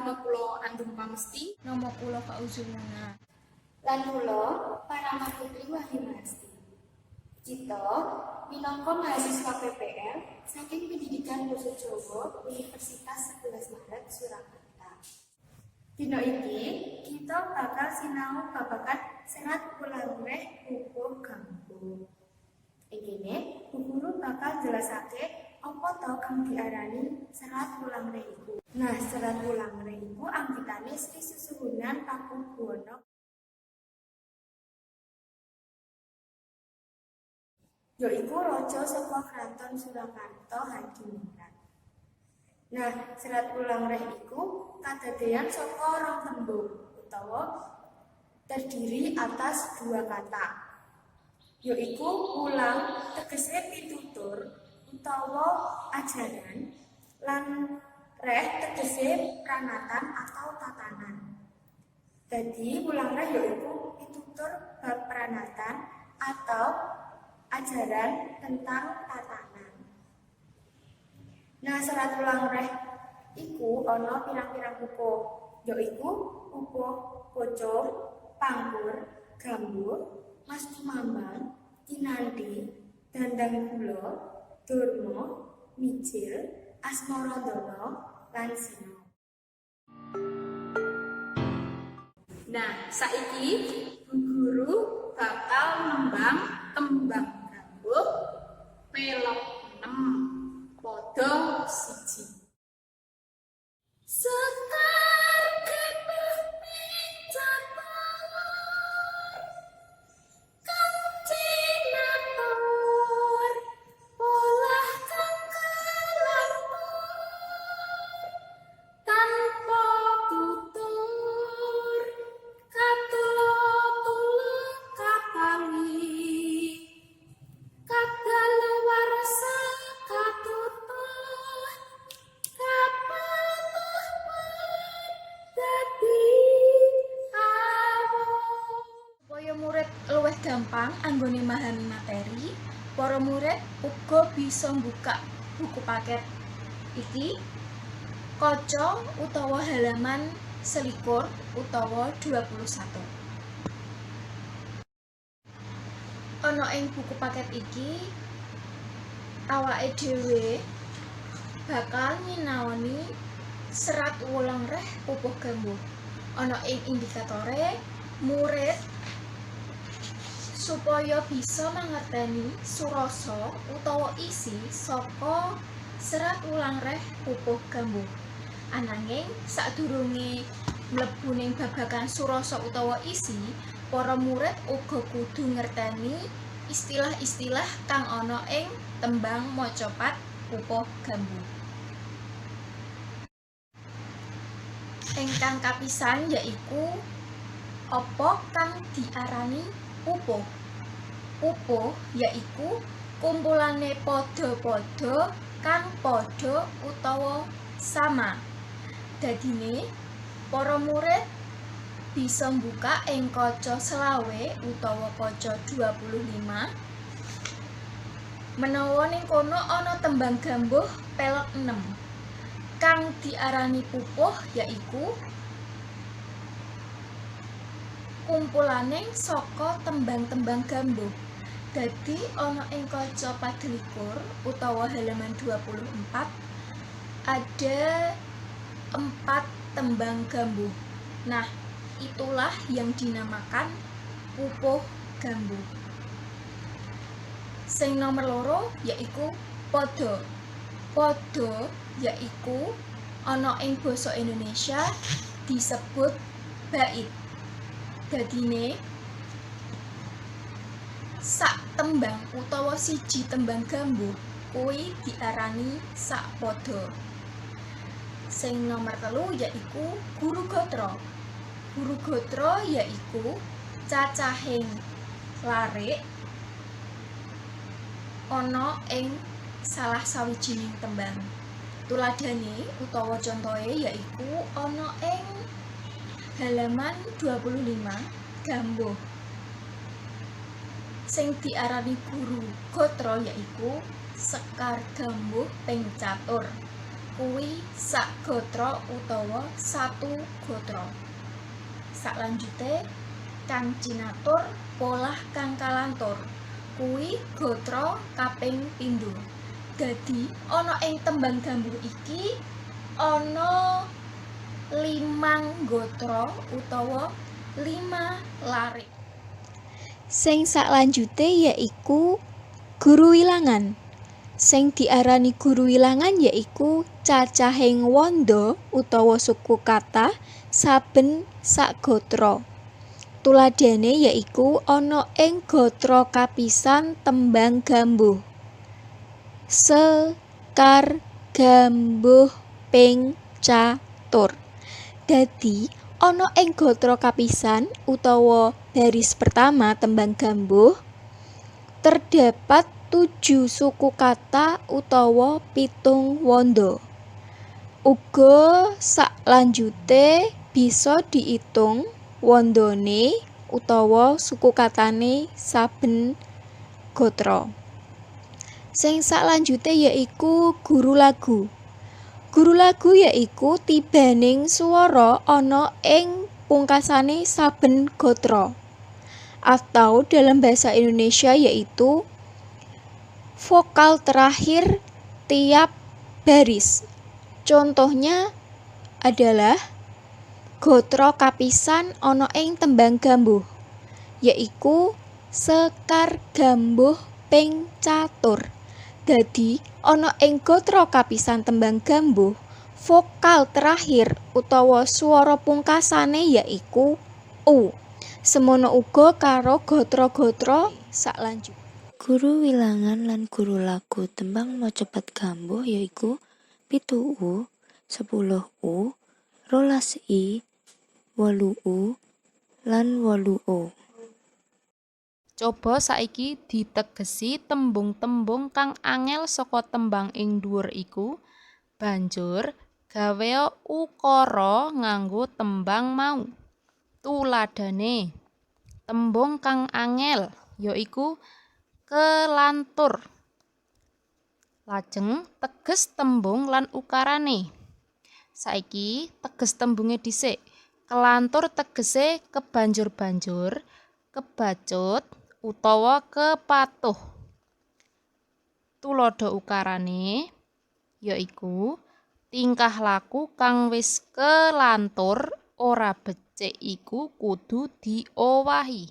Nama kula Andum Pamesti. Nama kula Fauzul Muna. Lan kula Parama Putri Wahyu Mahasti. Kita minangka mahasiswa PPL saking Pendidikan Basa Jawa Universitas 11 Maret Surakarta. Dina iki kita bakal sinau babagan Serat Wulangreh Pupuh Gambuh. Ing kene, Bu Guru bakal jelasake apa to kang diarani Serat Wulangreh iku. Nah, Serat Wulangreh iku anggitane Sri Susuhunan Pakubuwono yaiku raja saka Kraton Surakarta Hadiningrat. Nah, Serat Wulangreh iku kadadeyan saka rong tembung utawa terdiri atas dua kata, yaiku wulang tegese pitutur utawa ajaran lan reh tegese pranatan atau tatanan. Dadi wulangreh yaiku pitutur bab pranatan atau ajaran tentang tatanan. Nah, Serat Wulangreh iku ana pirang-pirang pupuh, yaiku pupuh pucung, pangkur, gambuh, mas kumambang, kinanthi, dandang gula, durma, mijil, asmarandana, lan sina. Nah, saiki Bu Guru bakal nembang tembang gambuh pelog 6 padha 1. Sekar gambuh catur kang cinatur polah kang kalantur tanpa tutur katula-tula katali kadaluwarsa katutuh kapatuh dadi awu. Supaya murid luwih gampang anggone memahami materi, para murid uga bisa mbuka buku paket iki kaca utawa halaman 21 utawa 21. Ana ing buku paket iki awake dhewe bakal nyinaoni Serat Wulangreh Pupuh Gambuh. Ana ing indikatore murid supaya bisa mangerteni surasa utawa isi saka Serat Wulangreh Pupuh Gambuh. Ananging sadurunge mlebu ning babagan surasa utawa isi, para murid uga kudu ngerteni istilah-istilah kang ana ing tembang macapat Pupuh Gambuh. Ingkang kapisan yaiku apa kang diarani pupuh. Pupuh yaiku kumpulane padha-padha kang padha utawa sama. Dadine para murid bisa mbuka ing kaca 25 utawa kaca 25 menawa ning kono ana tembang gambuh pelog 6. Kang diarani pupuh yaiku kumpulane saka tembang-tembang gambuh. Dadi ana ing kaca 24 utawa halaman 24 ada 4 tembang gambuh. Nah, itulah yang dinamakan pupuh gambuh. Sing nomor 2 yaiku padha. Padha yaiku ana ing basa Indonesia disebut bait. Dadine sak tembang utawa siji tembang gambuh kuwi diarani sak padha. Sing nomor 3 yaiku guru gatra. Guru gatra yaiku cacahing larik ana ing salah sawijining tembang. Tuladhane utawa contohe yaiku ana ing halaman 25 gambuh. Sing diarani guru gatra yaiku sekar gambuh ping catur. kuwi sak gatra utawa satu gatra. Saklanjute kang cinatur polah kang kalantur kuwi gatra kaping pindho. Dadi ana ing tembang gambuh iki ana 5 gatra utawa 5 larik. Sing saklanjute yaiku guru wilangan. Sing diarani guru wilangan yaiku cacahing wanda utawa suku kata saben sak gatra. Tuladhane yaiku ana ing gatra kapisan tembang gambuh. Sekar gambuh ping catur. Dadi ana ing gatra kapisan utawa baris pertama tembang gambuh terdapat 7 suku kata utawa 7 wanda. Uga saklanjute bisa diitung wandane utawa suku katane saben gatra. Sing saklanjute yaiku guru lagu. Guru lagu yaiku tibaning swara ana ing pungkasane saben gatra. Atau dalam bahasa Indonesia yaitu vokal terakhir tiap baris. Contohnya adalah gatra kapisan ana ing tembang gambuh, yaiku sekar gambuh ping catur. Dadi ana ing gatra kapisan tembang gambuh, vokal terakhir utawa swara pungkasane yaiku u. Semono uga karo gatra-gatra saklanjute. Guru wilangan lan guru lagu tembang macapat gambuh yaiku 7 U, 10 U, 12 I, 8 U, lan 8 O. Coba saiki ditegesi tembung-tembung kang angel saka tembang ing dhuwur iku, banjur gawea ukara nganggo tembang mau. Tuladhane, tembung kang angel yaiku kelantur. Lajeng teges tembung lan ukarane. Saiki teges tembunge dhisik. Kelantur tegese kebanjur-banjur, kebacut utawa kepatuh. Tuladha ukarane yaiku tingkah laku kang wis kelantur ora becik iku kudu diowahi.